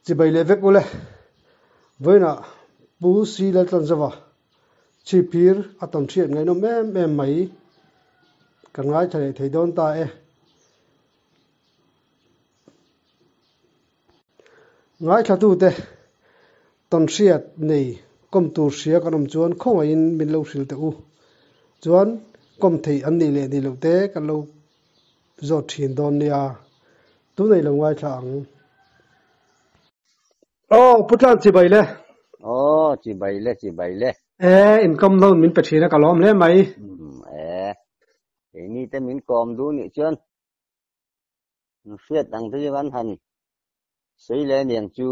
Chibai leh vek ule. Vawiinah Pu Si Laltlanzova chhipphir a tawn hriat ngaihnawm em em mai kan ngaithla leh thei dawn ta e. Ngaithlatute tawn hriat nei kawm tur hria kan awm chuan khawngaihin min lo hrilh teh u. Chuan kawm theih an nih leh nih loh te kan lo zawt thin dawn nia. Tunei lo ngaithla ang. Aw Pu Tlan chibai le. Aw chibai le chibai le. E income loan min pe thin a ka lawm hle mai. E keini te min kawm duh nih chuan hriat ang te chu kan han sawi leh aniang chu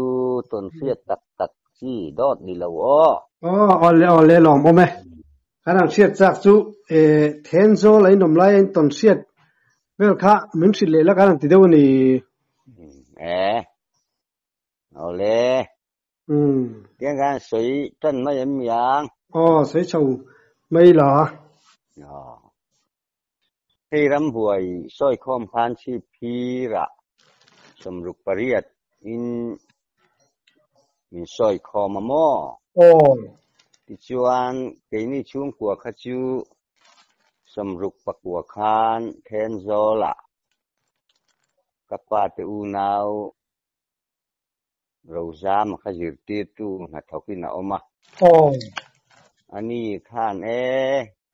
tawn hriat tak tak chi dawt ni lo aw. Aw awle awle lawm awm e. Kan han hriat chak chu e Thenzawl a inawm lai a in tawn hriat vel kha min hrilh leh la kan han ti deuh a ni. E awle. Tiang khan sawi tan mai em miang. Aw sawi chho mai la. Aw. Hei rambuai sawikhawm khan chhip phirah 68 in min sawikhawm a maw? Aw. Tichuan keini chhungkua kha chu 69 khan Thenzawlah ka pa te unau Rozama kha zirtirtu hnathawkin a awm a. Aw. Ani khan e,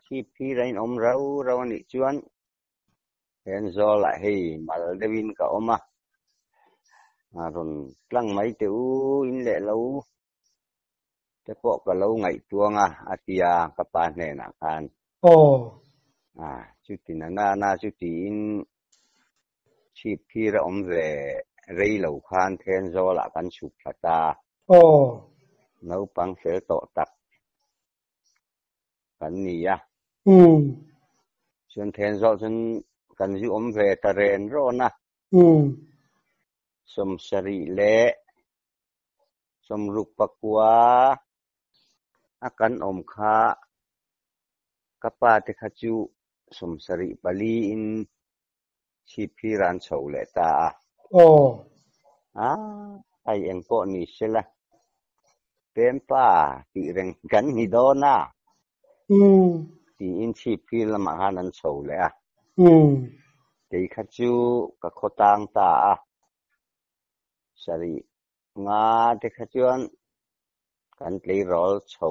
chhip phir a inawm rau rau a nih chuan Thenzawl-ah hei mal deuhin ka awm a, a rawn tlang mai teh u, in leh lo te pawh ka lo ngaihtuang a, a ti a ka pa hnenah khan. Aw. A, chuti na nana chutiin Chhip phir a awm ve rei lo khan Thenzawlah kan chhuk thla ta. Aw. Naupang fel tawh tak kan ni a. Umm. Chuan Thenzawl chuan kan zu awm ve ta ren rawn a. Umm. 69 a kan awm kha ka pa te kha chu 74 in chhip phir an chho leh ta a. Aw. A, ai eng pawh ni se la, Pempa tih reng kan ni dawn a. Umm. Tiin chhip phir lamah khan an chho leh a. Umm. Kei kha chu ka khaw tang ta a. 75 te kha chuan kan tleirawl chho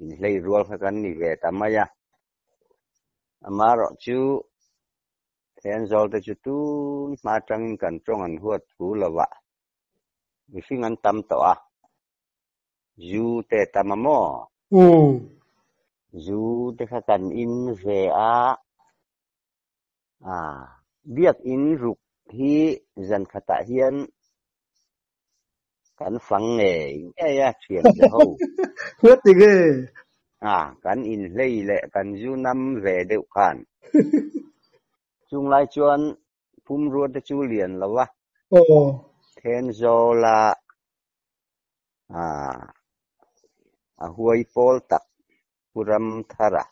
inhlei rual kha kan ni ve ta mai a. Amaherawh chu Thenzawl te chu tun hma atangin kan tawng an huat thu lovah mihring an tam tawh a, zu te tam a maw? Zu te kha kan in ve a, biakin ruk hi zan khatah hian Kan fang ngei ngei a thian che ho. Huat ti nge? A, kan inhlei leh kan zu nam ve deuh khan. Chung lai chuan pumrua te chu lian lo a. Aw. Thenzawla a, a huai pawl tak Pu Ramthara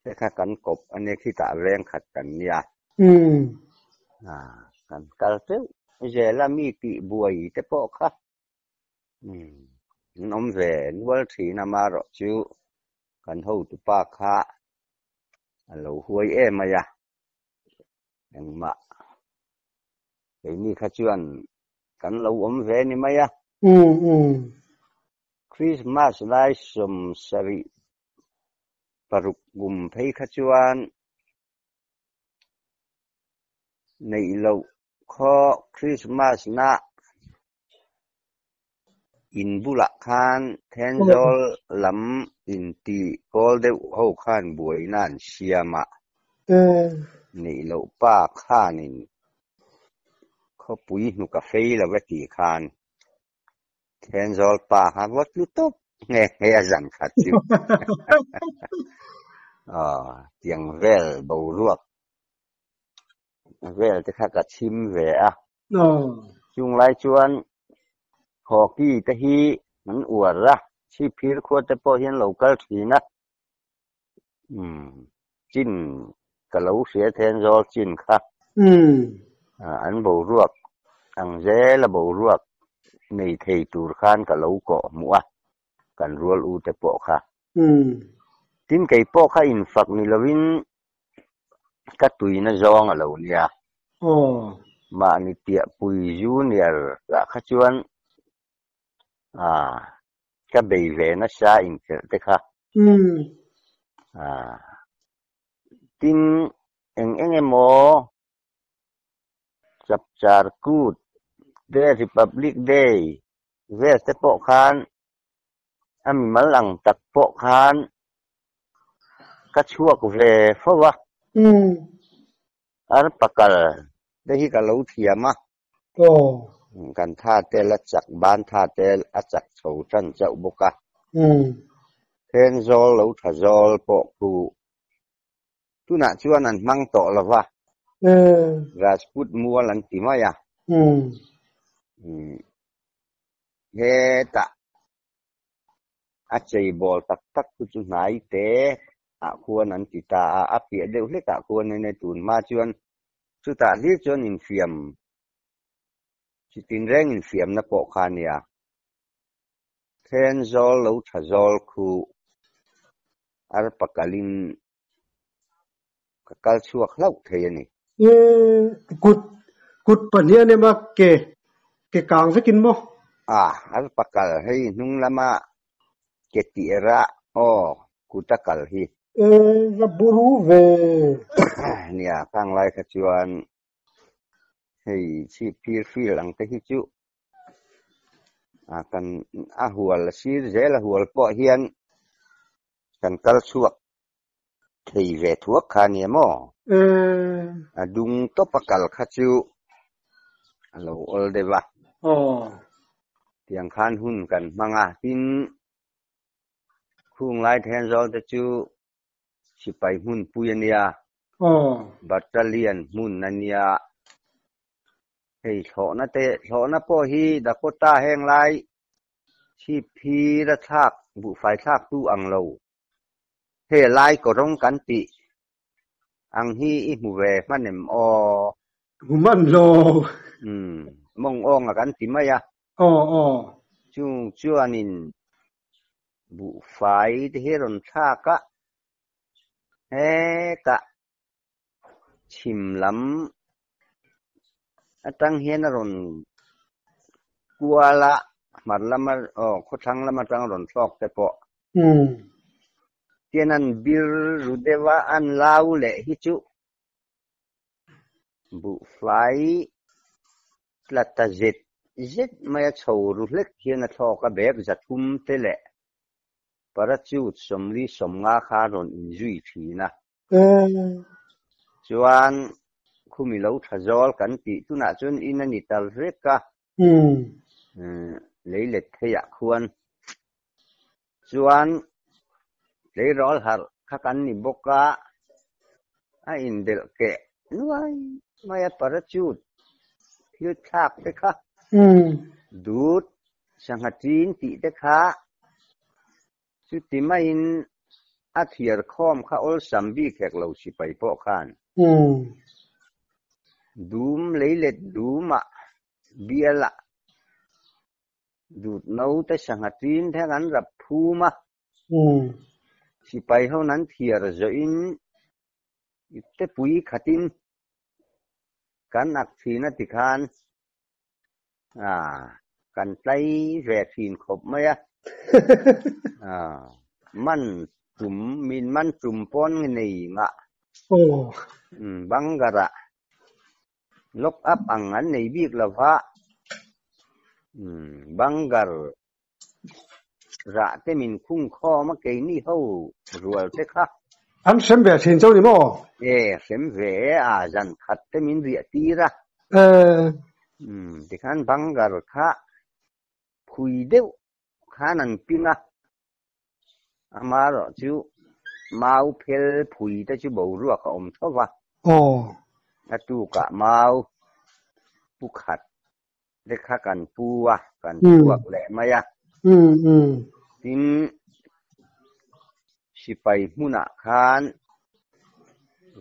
te kha kan kawp a nia khitah veng khat kan nia. Umm. A, kan kal teuh zel a mi tih buai te pawh kha. Umm, an awm ve nual thin a marawh chu kan hotupa kha a lo huai em mai a. Engmah keini kha chuan kan lo awm ve ni mai a. Umm, umm. Christmas lai 76 kum phei kha chuan neih loh khaw Christmas na in bulah khan Thenzawl lam inti kawl deuh ho khan buaina an siam a, neih loh pa khanin khawpui hnuk a fei lo e tih khan Thenzawl pa kha vawt tlu tawp nghe nghe a zan khat chu. Aw, tiang vel boruak vel te kha ka chhim ve a. Chung lai chuan hockey te hi an uar a, chhipphir khua te pawh hian lo kal thin a. Umm, chin ka lo hria Thenzawl chin kha. An boruak. Ang zela boruak nei thei tur khan ka lo kawh hmuh a, kan rual u te pawh kha. Tin kei pawh kha infak ni lovin ka tuina zawng a lo nia. Mahni piahpui junior ah kha chuan ka bei ve nasa inkhelh te kha. Tin eng eng emaw Chapchar Kut te Republic Day vel te pawh khan a mimal ang tak pawh khan ka chhuak ve fo a. Arpakal te hi ka lo thiam a. Kan tha tel a chak, ban tha tel a chak chho tan chauh bawk a. Thenzawl lo tha zawl pawh khu Tunah chuan an hmang tawh lo va, Rajput mual an ti mai a. Hetah a cheibawl tak tak chu chu hnai te ah khuan an ti ta a, a piah deuh hlek ah khuan in tun hma chuan chutah hlir chuan infiam chitin reng infiamna pawh kha a nia. Thenzawl lo tha zawl khu arpakalin ka kal chhuak hlauh thei a ni. Kut, kut pahnih a nem a, ke, ke kang vekin maw? A, arpakal hei hnung lama ke tih erah aw kut a kal hi. E, va buru ve. Nia, khang lai kha chuan hei chhip phir fil ang te hi chu kan a hual a sir zel a hual pawh hian kan kal chhuak thei ve thuak kha nia maw? A dung tawp a kal kha chu a lo awl deuh a. Tiang khan hun kan hmang a, tin khung lai Thenzawl te chu sipai hmun pui a nia, battalion hmun a nia. Hei thlawhna te, thlawhna pawh hi Dakota heng lai Chhip phir a thlak buhfai thlak tu ang lo. He lai kawrawng kan tih ang hi i hmu ve hman em aw? Hmu hman lo. Umm, mawng awnga kan ti mai a. Aw aw. Chung chuanin buhfai te hi rawn thlak a, hetah chhim lam atang hian a rawn kual a, hmar lama aw khawthlang lam atang a rawn thlawk te pawh. Tian an bir ru deuh a, an lau leh hi chu buhfai tla ta zet zet mai a chho ru hlek hian a thlawk a, bag zathum te leh parachute 40 50 kha a rawn inzui thin a. Chuan khumi lo tha zawl kan tih tunah chuan in a ni ta vek a, lei let theiah khuan chuan tleirawl harh kha kan ni bawk a, a inbelh keh nuai mai a parachute thil thlak te kha dut sangha chin tih te kha Chuti maiin a thiar khawm kha awlsam bik hek lo sipai pawh khan. Dum leilet dumah bialah dut naute sangha tin thleng an rap phum a. Sipai ho an thiar zawhin ipte pui khatin kan ak thin a ti khan Kan tlai ve thin khawp mai a. Man tum, min man tum pawn nge nei ngah. Bangar ah lock up ang an nei bik lo va. Bangar rah te min khung khawm a keini ho rual te kha. An hrem ve thin chauh ni maw? E, hrem ve e a, zan khat te min riah tir a. Tikhan bangar kha phui deuh khan an ping a, amaherawh chu mau phel phui te chu boruak a awm tho va. A tukah mau pu khat te kha kan pu a, kan chhuak leh mai a. Tin, sipai hmunah khan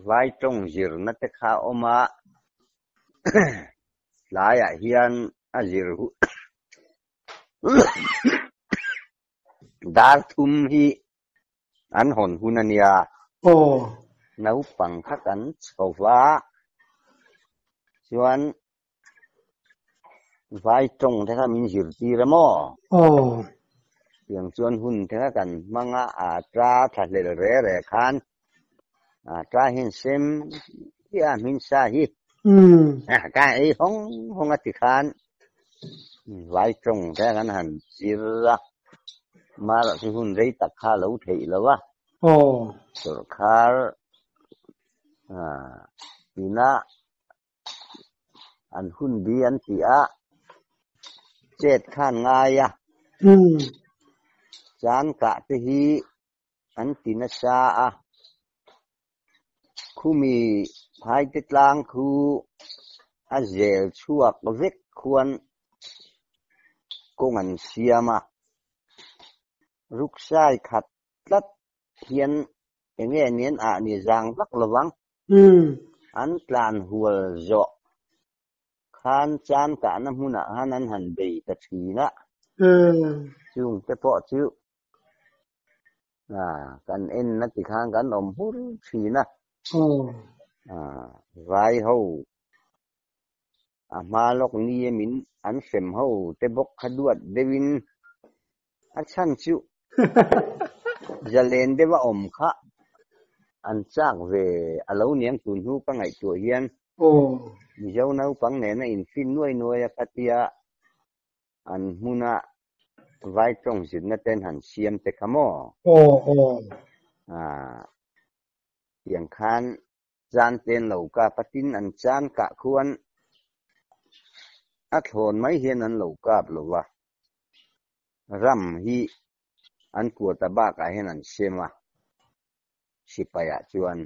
vai tawng zirna te kha a awm a. Tlaiah hian a zir huh dar thum hi an hawn hun a nia. Aw. Naupang kha kan chho va, chuan vai tawng te kha min zirtir a maw? Aw. Tiang chuan hun te kha kan hmang a, a ta thlahlel re re khan a ta hian sem chiah a hmin sa hi. Ka ei hawng hawng a ti khan vai tawng te kan han zir a, marawh chu hun rei tak kha a lo theih lo a. Aw. Sawrkhar ina an hun bi an tih a, chet khan ngai a. Chan kah te hi an ti nasa a, khumi phaite tlang khu a zel chhuak vek khuan kawng an siam a, ruksai khat tlat hian enge nen ah ni zang vak lovang. An tlan hual zawh khan chan kahna hmunah khan an han bei ta thin a. Chung te pawh chu kan en na ti khan kan awm hur thin a. Vai ho a hma lawk ni emin an hrem ho te bawk kha duat deuhin a chhan chu zalen deuh a awm kha an chak ve a lo niang tun hnu ka ngaihtuah hian Mizo naupang nena infin nuai nuai a khatia an hmuna vai tawng zirna ten han siam te kha maw? Tiang khan Chan ten lo kap a tin an chan kah khuan a thlawn mai hian an lo kap lo va, ram hi an kuata bakah hian an sem a, sipaiah chuan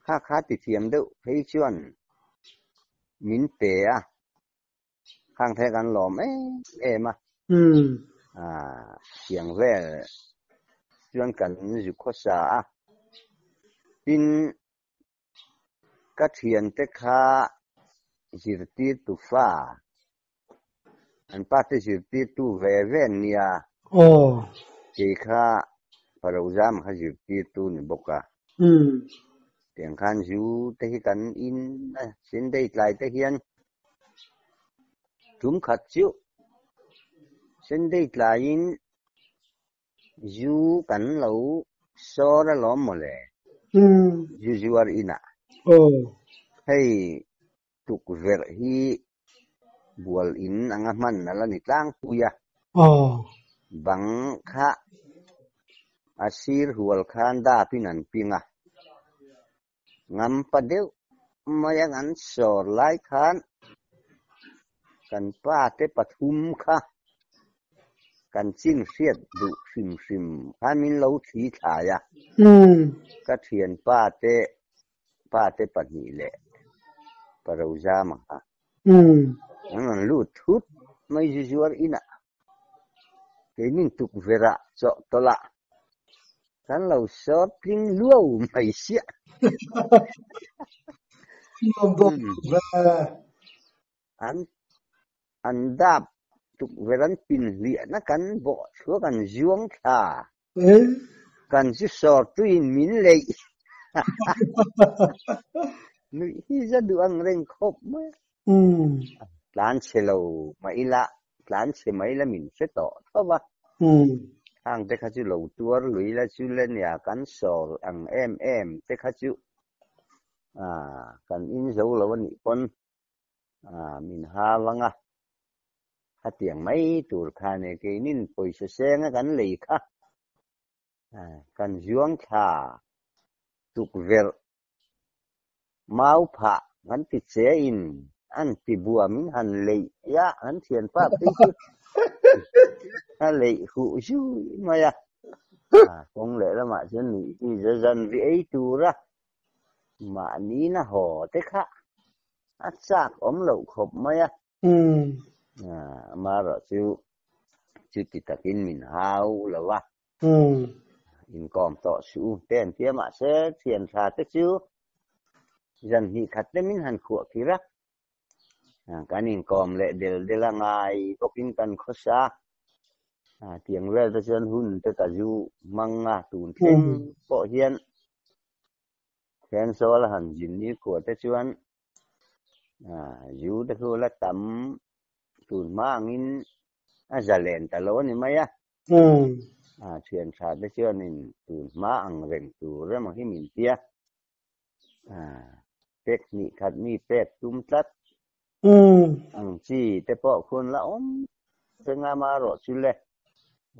kha kha ti thiam deuh phei chuan min pe a, khang thei kan lawm em em a, tiang vel chuan kan zu khawsa a, tin ka thiante kha zirtirtu fa, an pa te zirtirtu ve ve an nia, kei kha Parozam kha zirtirtu ni bawk a, tiang khan zu te hi kan in a, Sunday tlai te hian Tum khat chu Sunday tlaiin zu kan lo sawr alawm mawle, zu zuar inah. Hei tukverh hi bual in anga hman a la ni tlangpui a, bang kha a sir hual khan dapin an ping a. Ngampa deuh maia kan sawr lai khan kan pa te pathum kha kan chin hriat duh hrim hrim khan min lo thli thlai a, ka thianpa te pa te pahnih leh pa Rozama kha an rawn lut thut mai zu zuar inah keinin tukverh ah chawhtawlh ah Kan lo sawt tling luau mai siah. An an dap tukverh an pin hliahna kan bawh thua kan zuang thla. Kan chu sawr tuin min leih. Nuih hi za duh ang reng khawp mai a. Tlan chhe lo mah ila, tlan chhe mai ila min hre tawh tho va. Khang te kha chu lo tuar lui la chu le nia kan sawr ang em em te kha chu kan in zo lo a nih pawn min ha vang a. Khatiang mai tur kha nia keinin pawisa senga kan lei kha kan zuang thla tukverh Mau phah kan ti che in an ti buam in han leih a, an thianpa phei chu a leih huh zui mai a. Kawng leh lamah chuan nuih hi za zan ri ei tura mahni na haw te kha a chak awm loh khawp mai a. Amaherawh chu chuti takin min hau lo a. Inkawm tawh suh u te an tia mahse thian tha te chu zan hnih khat te min han khuah khir a. Kan inkawm leh del del a ngai bawkin kan khawsa a. Tiang vel te chuan hun te ka zu hmang a, tun thleng pawh hian Thenzawl a han zin ni khuah te chuan zu te khu la tam tun hma angin a za len ta lo a ni mai a. Thian tha te chuanin tun hma ang reng tur emaw hi min tia. Pek hnih khat mi pek tum tlat ang chi te pawh khuan la awm reng a, amaherawhchu le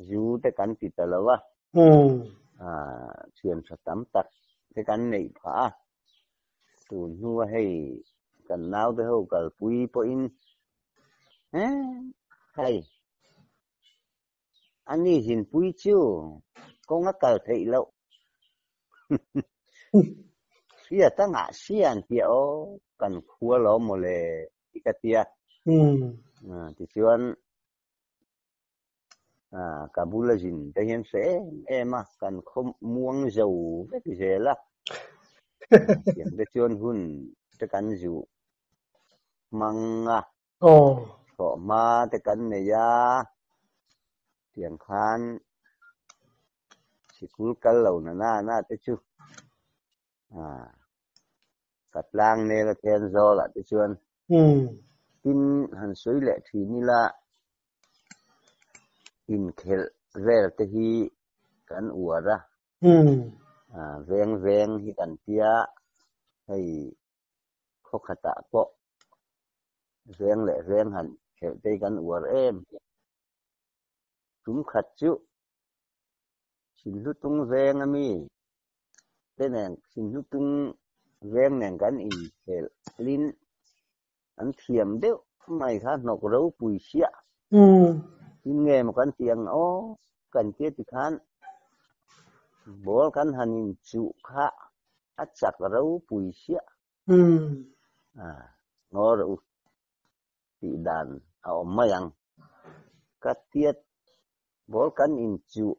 zu te kan ti ta lo a, thian tha tam tak te kan neih phah a, tun hnua hei kan naute ho kalpui pawhin hei A ni zinpui chu kawng a kal theih loh. Hriat a ngah sian tia aw kan khua lo mawle ti ka tia. Tichuan ka bula zin te hian hre em em a, kan khaw muang zo vek zel a. Tiang te chuan hun te kan zuh hmang a. Aw. Thawhhma te kan nei a, tiang khan sikul kal lo na na na te chu ka tlang nel a then zawl ah te chuan tin han sawi leh thin ila inkhelh vel te hi kan uar a, veng veng hi kan tia hei khaw khatah pawh veng leh veng han khelh te hi kan uar em. Tum khat chu Sinhlutung veng ami te nen Sinhlutung veng nen kan inkhelh lin an thiam deuh mai kha hnawk ropui siah. Tin nge maw kan tih ang aw kan tia tikhan ball kan han inchuh kha a chak ropui siah. Ngaw rawh u tih dan a awm mai ang. Ka tiat ball kan inchuh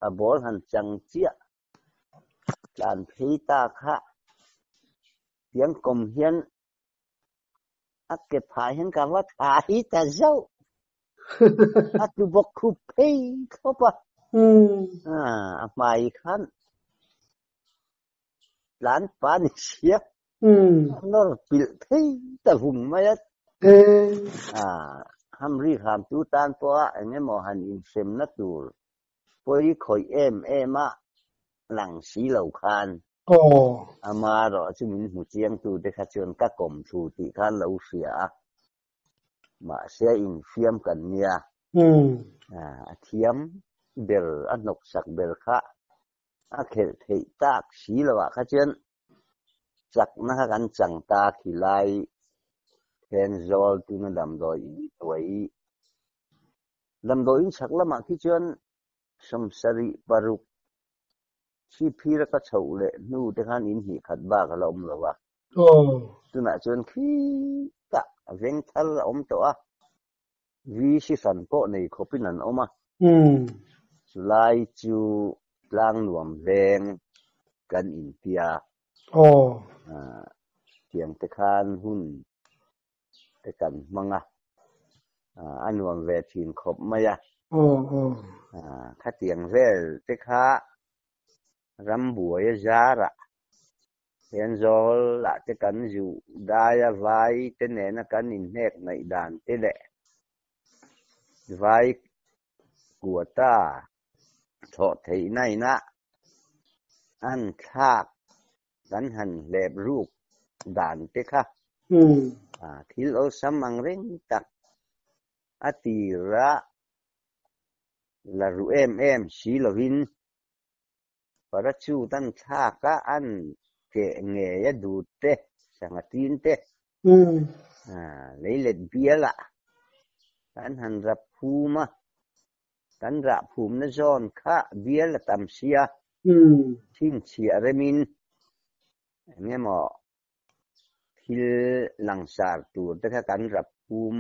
a ball han chang chiah tlan phei ta kha tiang kawm hian a ke phah hian ka va thla hi ta zauh. A tlu bawk khup phei thlawp a. A hmai khan tlan pa ni sia. A nawr pilh phei ta vum mai a. Hamri hram tu tan pawha eng emaw han inhremna tur pawi khawih em em a lang si lo khan amaherawh chu min hmu chiang tu te kha chuan ka kawm thu tih khan lo hria a, mahse infiam kan nia, a thiam ber a hnawksak ber kha a khelh theih tak si lo ah kha chuan chakna kha kan chang ta khilai Thenzawl tuna damdawi in tuai Damdawi in chhak lamah khi chuan 76 chhipphir a ka chhoh leh hnu te khan in hnih khat bak a la awm lo a. Tunah chuan khitah veng thar a awm tawh a, VC hran pawh nei khawpin an awm a. Chulai chu tlang nuam veng kan intia. Tiang te khan hun te kan hmang a, a nuam ve thin khawp mai a. Khatiang vel te kha rambuai a zarah Thenzawl ah te kan zuh dai a, vai te nena kan inhnek ngaih dan te leh vai quota thawh theihna inah an thlak kan han hlep ruk dan te kha thil awlsam ang reng tak a tir a la ru em em si lovin parachute an thlak a, an keh ngei a dut te, sangha tin te, leilet bial ah kan han rap phum a, Kan rah phumna zawn kha bial a tam sia, chhinchhiah remin eng emaw thil langsar tur te kha kan rap phum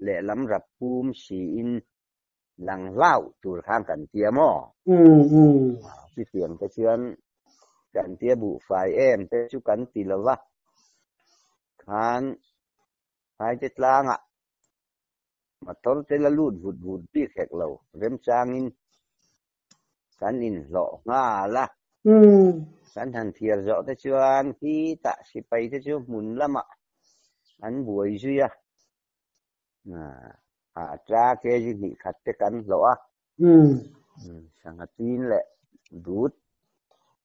lehlam rap phum siin lang hlauh tur khan kan tia maw? Chutiang te chuan kan tia buhfai em te chu kan ti lo va. Khan Phaite tlangah motor te la lut vut vut bik hek lo, remchangin kan inhlawh nghal a. Kan han thiar zawh te chuan khitah sipai te chu hmun lamah an buai zui a, a ta kg hnih khat te kan hlawh a. Sangha chin leh dut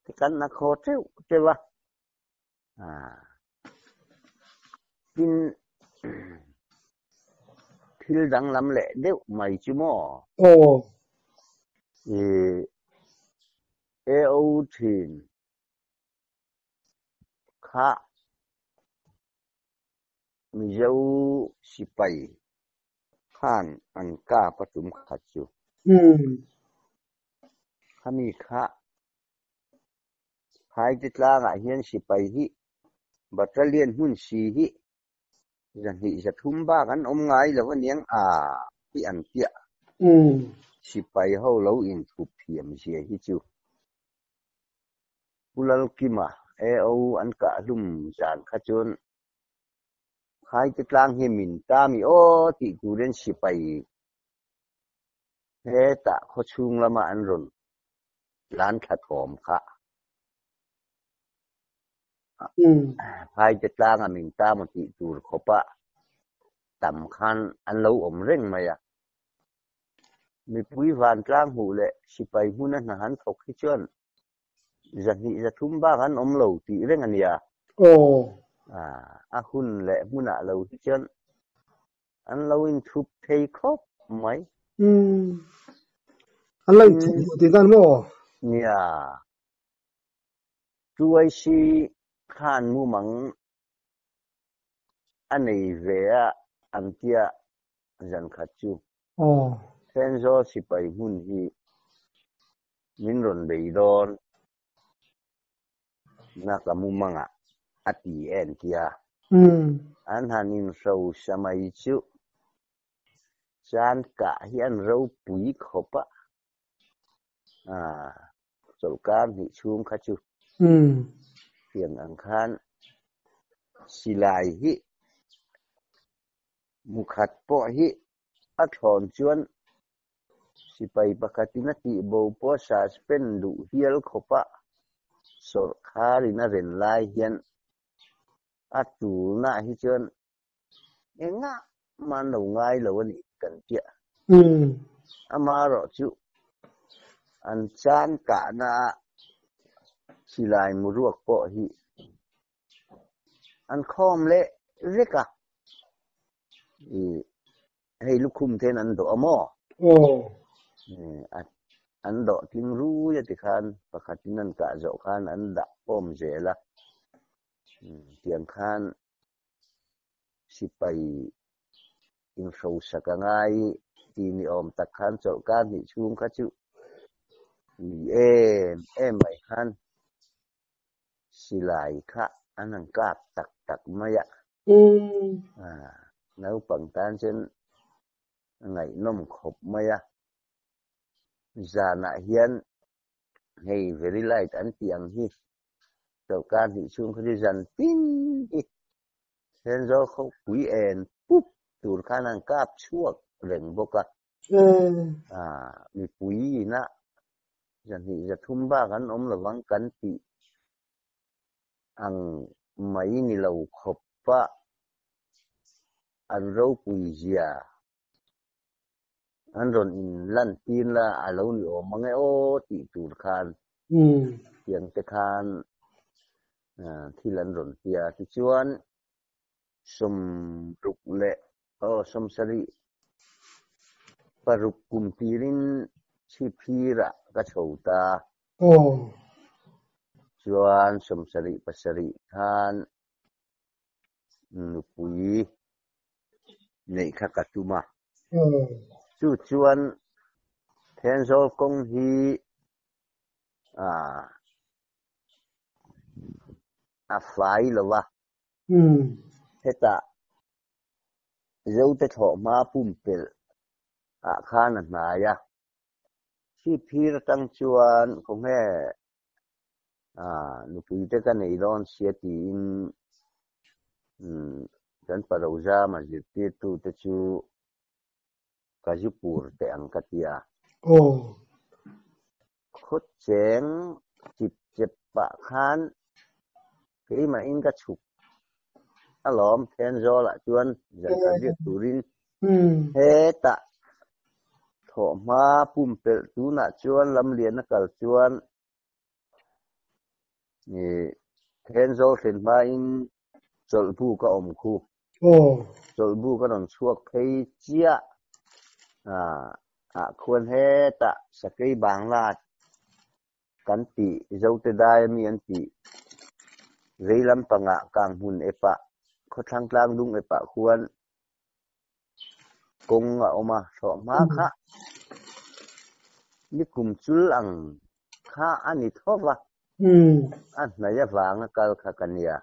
te kan a khaw teuh teuh a. Tin, thil danglam leh deuh mai chu maw? Aw. I AO thin kha Mizo sipai khan an kap a tum khat chu. Khami kha Phaite tlangah hian sipai hi battalion hmun si hi 200 300 bak an awm ngai lo aniang a tih an piah. Sipai ho lo inthup thiam zia hi chu Pu Lalkima AO an kah hlum zan kha chuan Phaite tlang hi min ta mi aw tih turin sipai Hetah khawchhung lama an rawn tlan thla thawm kha Phaite tlanga min ta maw tih tur khawpa tam khan an lo awm reng mai a. Mipui vantlang hmuh leh sipai hmuna hna han thawk hi chuan 200 300 bak an awm lo tih reng a nia. A hun leh hmunah lo hi chuan An lo inthup thei khawp mai. Umm. An lo inthup duh tih dan maw? Nia. 2IC khan mumang a nei ve a an tia zan khat chu. Aw. Thenzawl sipai hmun hi min rawn bei dawn na ka mumangah a ti en tia. An han inhrosa mai chu chan kah hi an ropui khawp a, chawlhkar hnih chhung kha chu tiang ang khan silai hi mukhat pawh hi a thlawn chuan Sipai pakhatin a tihbo pawh suspend duh hial khawpa sawrkharin a ren lai hian a tulnaah hi chuan engah mah an lo ngai lo a nih kan tia. Amaherawhchu an chan kahnaah silai muruak pawh hi an khawm leh vek a. Hei lukhum te hian an dawh a maw? Aw. An dawh tling rui a tikhan pakhatin an kah zawh khan an dah awm zel a. Tiang khan sipai inhrosak a ngai ti ni awm tak khan chawlhkar hnih chhung kha chu ni em em mai khan silai kha an han kap tak tak mai a. Naupang tan chuan a ngaihnawm khawp mai a. Zanah hian hei very light an tih ang hi chawlhkar hnih chhung kha chu zan tin hi Thenzawl khawpui en pup tur khan an kap chhuak reng bawk a. Mipui ina 200 300 bak an awm lovang kan tih ang mai ni lo khawpa an ropui zia an rawn in lan tir la a lo ni awm ang e aw tih tur khan tiang te khan thil an rawn tia. Tichuan 60 leh aw 76 kum tirin chhiphirah ka chho ta. Chuan 77 khan nupui neih kha ka tum a. Chu chuan Thenzawl kawng hi a fai lo a. Hetah Zote thlawhhma pumpelh ah khan a hnai a. Chhipphir atang chuan khawnge nupui te ka nei dawn sia tiin Umm kan Parozama zirtirtute chu ka zu pur teh ang ka ti a. Aw. Khawcheng chip chep pah khan keimahin ka chhuk alawm Thenzawl-ah chuan zan khat riak turin hetah thawhhma pumpelh tunah chuan lamlian a kal chuan Thenzawl thlen hmain chawlhbuk a awm khu. Chawlhbuk a rawn chhuak phei chiah ah khuan hetah Sakei Bangla kan tih Zote dai ami an tih vei lampangah Kanghmun epah Khawthlang Tlangdung epah khuan kawng a awm a, thlawh hma kha ni kum chul ang kha a ni tho va, a hnai avanga kal kha ka nia.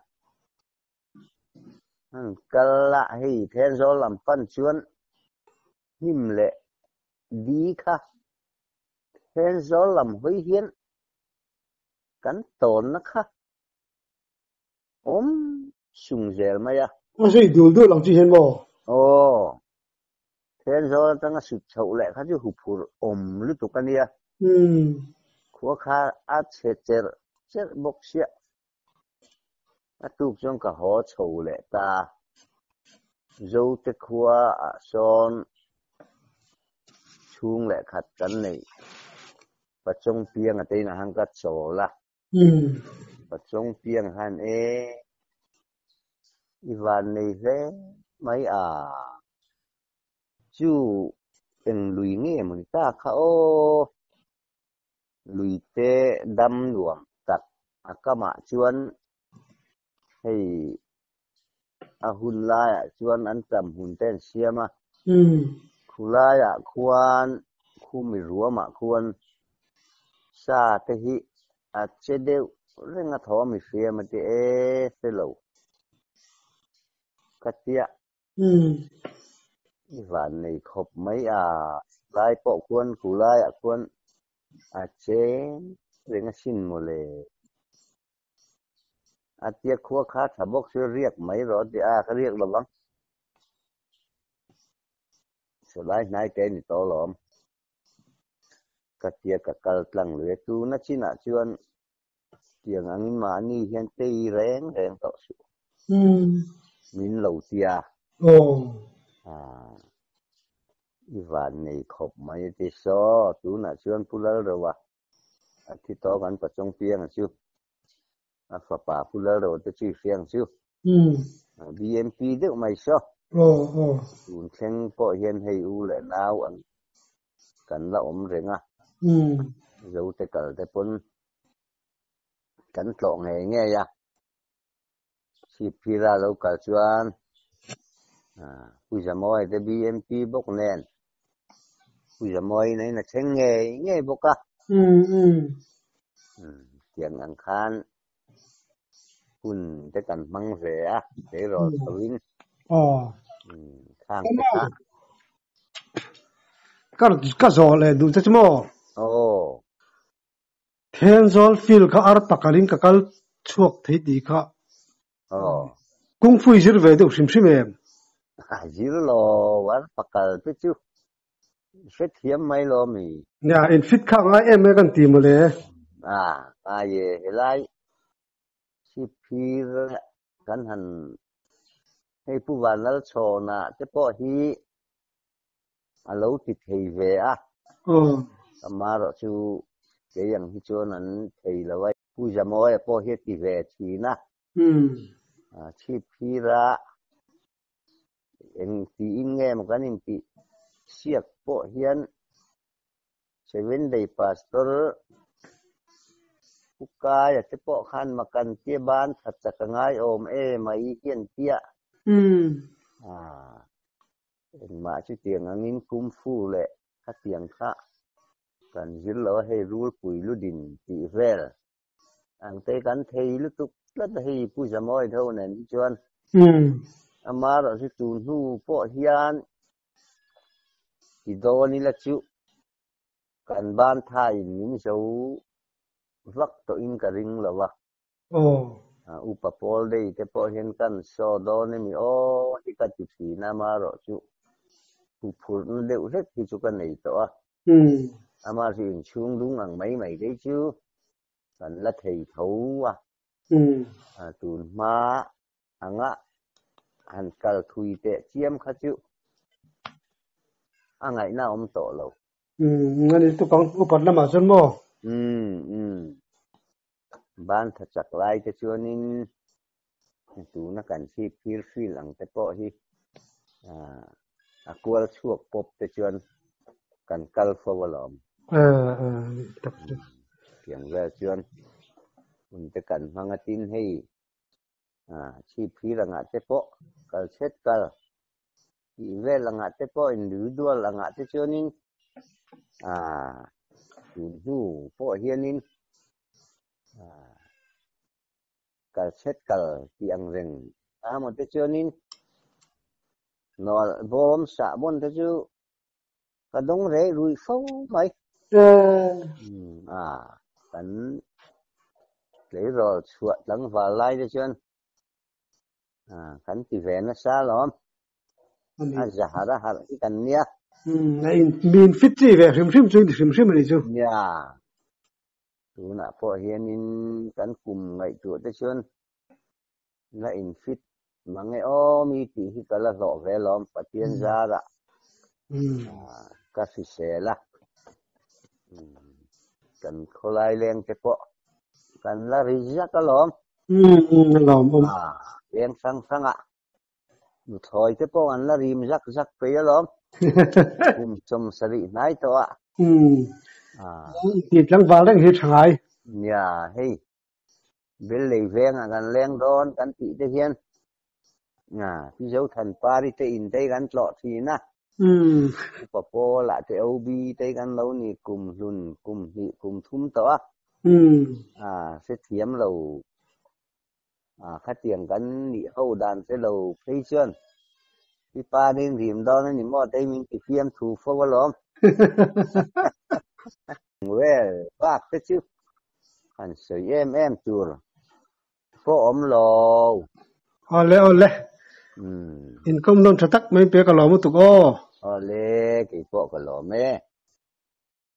An kal a, hei Thenzawl lam pan chuan hnim leh di kha Thenzawl lam hawi hian kan tawnna kha awm sung zel mai a. A zui dul dul ang chi hian maw? Aw, Thenzawl atanga sut chhoh leh kha chu huphurh awm lutuk a nia. Khua kha a chhe cherh cherh bawk sia. A tuk chuan ka haw chho leh ta. Zote khua ah sawn chhung leh khat kan neih Pachawng piang a teinah khan ka chawl a. Pachawng piang khan e i van nei hle mai a. Chu eng lui nge maw ni ta kha aw. Luite dam nuam tak a kamah chuan hei a hun laiah chuan an tam hun te an siam a, khulaiah khuan khumi ruamah khuan sa te hi a che deuh reng a thaw a mi hriam a ti e hre lo ka tia. I van nei khawp mai a, lai pawh khuan khu laiah khuan a cheng reng asin mawle. A tia khua kha tha bawk chu riak mai rawh a ti a, ka riak lo vang. Sawlai hnai te ni tawh alawm. Ka tia ka kal tlang lui a, tuna chinah chuan Tiang angin mahni hian tei reng reng tawh suh. Min lo tia. I van nei khawp mai a ti. Saw, tunah chuan Pu Lalroa a thi tawk an pachawng piang a chu. A fapa Pu Lalroa te chu i hriang chu. BMP deuh mai saw. Tun thleng pawh hian hei u leh nau ang kan la awm reng a, Zote kal te pawn kan tlawh ngei ngei a, chhip phira lo kal chuan Pu Zamawia te BMP bawk nen Pu Zamawia in a thleng ngei ngei bawk a, tiang ang khan hun te kan hmang ve a, tleirawl chho in khang te kha. Ka ka zawh leh duh che chu maw? Aw. Thenzawl field kha ar pakhat in ka kal chhuak thei tih kha. Aw. Kung fu i zir ve deuh hrim hrim em? A zir lo, ar pakal te chu hrethiam mai lo mi. Nia, in fit kha ngai em e kan ti mawle. A, ngai e, helai Chhipphir kan han hei Pu Vanlalchhawna te pawh hi a lo ti thei ve a, amaherawh chu kei ang hi chuan an thei lo a, Pu Zamawia pawh hi a ti ve thin a, Chhipphira eng tiin nge maw kan intih siak pawh hian Seven Day Pastor Pu Kaia te pawh khan makan tia ban that chak a ngai awm e mai hian tia. Engmah chutiang angin Kung Fu leh khatiang kha kan zir lo a, hei rulpui ludin tih vel ang te kan thei lutuk tlat a hei Pu Zamawi tho nen hi chuan. Amaherawh chu tun hnu pawh hian Ti dawn ila chu kan ban thain min zo vak tawhin ka ring lo a. Aw. Upa pawl dei te pawh hian kan saw dawn emi aw hi ka ti thin a, amaherawhchu huphurhna deuh hlek hi chu ka nei tawh a. Ama hi inchhung dung ang mai mai te chu kan la thei tho a. Tun hma anga han kal thui teh chiam kha chu a ngaihna awm tawh lo. Ani tukang upat lamah chuan maw? Ban tha chak lai te chuanin tuna kan chhip phir fil ang te pawh hi a kual chhuak pawp te chuan kan kal fo alawm. Tiang vel chuan hun te kan hmang a tin hei chhip phir angah te pawh kal chhet kal tih vel angah te pawh individual angah te chuanin tun hnu pawh hianin kal chhet kal tih ang reng a maw te chuanin nawlh bawm sah bawn te chu ka dawng rei rui fo mai. Kan tleirawl chhuah tlangval lai te chuan Kan ti ve nasa alawm. A zahar a harh hi kan nia. A in min fit chi ve hrim hrim chu in ti hrim hrim a nih chu. Nia. Tunah pawh hianin kan kum ngaihtuah te chuan la in fit mang e aw mi tih hi ka la hlawh ve alawm Pathian zarah ka hrisel a. Kan khawlai leng te pawh kan la ri zak alawm. Alawm awm. Leng hrang hrangah nuthlawi te pawh an la rim zak zak pei alawm. Kum 70 hnai tawh a. Ti tlangval reng hi tha ngai. Nia, hei bel lei vengah kan leng dawn kan tih te hian Pi Zothanpari te in te kan tlawh thin a. Upa Paula te OB te kan lo ni kum hlun kum hnih kum thum tawh a. Hrethiam lo khatiang kan nih ho dan te lo phei chuan Pi Parin rim dawn a ni maw tei min ti fiam thu fo alawm. Well, bak te chu han sawi em em tur pawh awm lo. Awle awle. Inkawm nawn tha tak mai pek a lawm lutuk aw. Awle, keipawh ka lawm e.